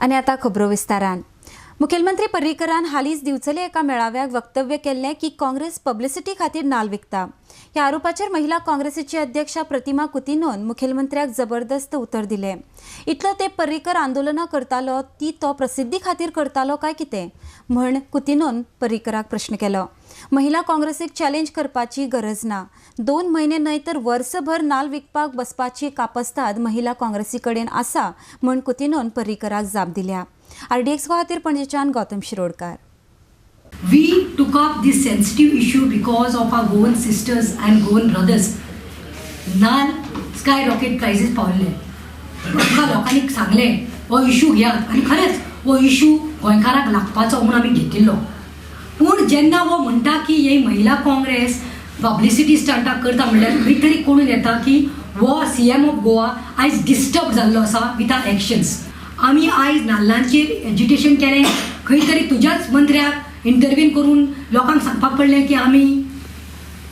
आनी आतां खबरो विस्तारान. मुखेलमंत्री पर्रीकरान हालींच दिवचले एका मेळाव्याक वक्तव्य केल्लें की काँग्रेस पब्लिसिटी खातीर नाल विकता. ह्या आरोपाचेर महिला काँग्रेसीची अध्यक्षा प्रतिमा कुतिनोन मुखेलमंत्र्याक जबरदस्त उतर दिलें. इतलो ते पर्रीकर आंदोलनां करतालो ती तो प्रसिद्धी खातीर करतालो काय कितें म्हण कुतिनोन पर्रीकराक प्रश्न केलो. महिला काँग्रेसीक चॅलेंज करपाची गरज ना. 2 म्हयने न्हय तर वर्सभर नाल विकपाक बसपाची कापस्ताद महिला काँग्रेसी कडेन आसा म्हण कुतिनोन पर्रीकराक जाप दिल्या. आरडीएक्स खातीर पणजेच्यान Gautam Shirodkar. We took up this sensitive issue because of our Goan sisters and Goan brothers. Nal sky rocket prices पावले. आमकां लोकांनी सांगलें हो इशू घेयात आनी खरेंच हो इशू गोंयकारांक लागपाचो म्हूण आमी घेतिल्लो. पूण जेन्ना हो म्हणटा की ही महिला काँग्रेस पब्लिसिटी स्टंटाक करता म्हणल्यार खंय तरी कळून येता की हो सीएम ऑफ गोवा आयज डिस्टर्ब जाल्लो आसा विथ are actions. आमी आयज नाल्लांचेर एज्युटेशन केलें, खंय तरी तुज्याच मंत्र्याक इंटरवीन करून लोकांक सांगपाक पडलें की आमी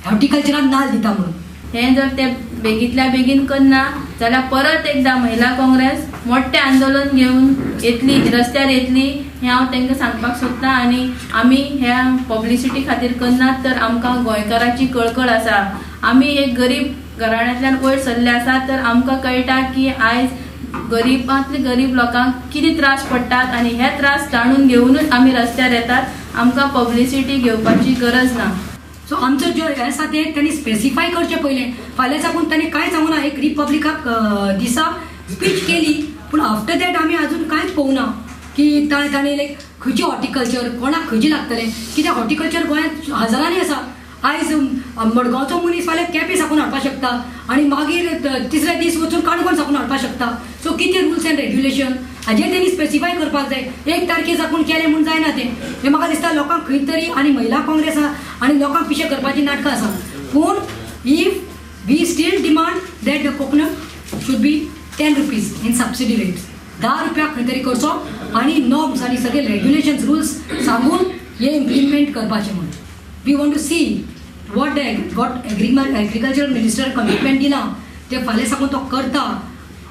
हॉर्टिकल्चराक नाल दिता म्हणून. हें जर ते बेगींतल्या बेगीन करना जाल्यार परत एकदां महिला काँग्रेस मोठें आंदोलन घेवन येतली, रस्त्यार येतली हें हांव तांकां सांगपाक सोदतां. आनी आमी ह्या पब्लिसिटी खातीर करनात तर आमकां गोंयकाराची कळकळ आसा. आमी एक गरीब घराण्यांतल्यान वयर सरले आसा तर आमकां कळटा की आयज गरीबांतले गरीब लोकांक कितें त्रास पडटात आनी हे त्रास जाणून घेवनूच आमी रस्त्यार येतात. आमकां पब्लिसिटी घेवपाची गरज ना. सो आमचो जो हें आसा तें तांणी स्पेसिफाय करचें पयलें. फाल्यां साकून तांणी कांय सांगूना. एक रिपब्लिकाक दिसा स्पीच केली पूण आफ्टर that आमी आजून कांयच पळोवना की ताणें लायक खंयची हॉर्टिकल्चर कोणाक खंयची लागतलें. कित्याक हॉर्टिकल्चर गोंयांत हजारांनी आसा. आयज मडगांवचो मनीस फाल्यां केपें साकून हाडपाक शकता आनी मागीर तिसऱ्या दीस वचून काणकोण साकून हाडपाक शकता. सो कितें रुल्स एंड रेग्युलेशन हाजेर तेणी स्पेसिफाय करपाक जाय. 1 तारखे साकून केलें म्हूण जायना तें. हें म्हाका दिसता लोकांक खंय तरी आनी महिला काँग्रेस आहा आनी लोकांक पिशें करपाची नाटकां आसा. पूण if we still demand that the coconut should be 10 rupees in subsidy rates, 10 रुपया खंय तरी करचो आनी नॉर्म्स आनी सगळे रेग्युलेशन्स रुल्स सांगून हे इम्प्लिमेंट करपाचें म्हूण. We want to see what the what agriculture minister commitment दिलां ते फाल्यां साकून तो करता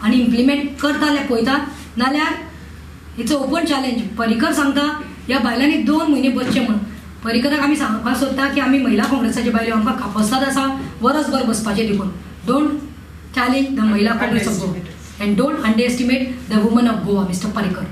आनी इम्प्लिमेंट करता जाल्यार पळयतात. नाल्यार it's a open challenge. Parrikar सांगता ह्या बायलांनी 2 म्हयने बसचें म्हूण. पर्रीकराक आमी सांगपाक सोदता की आमी महिला काँग्रेसाचे बायलो आमकां कापस्ताद आसा वरसभर बसपाचें देखून don't challenge the Mahila Congress of Goa and don't underestimate the woman of Goa mister Parrikar.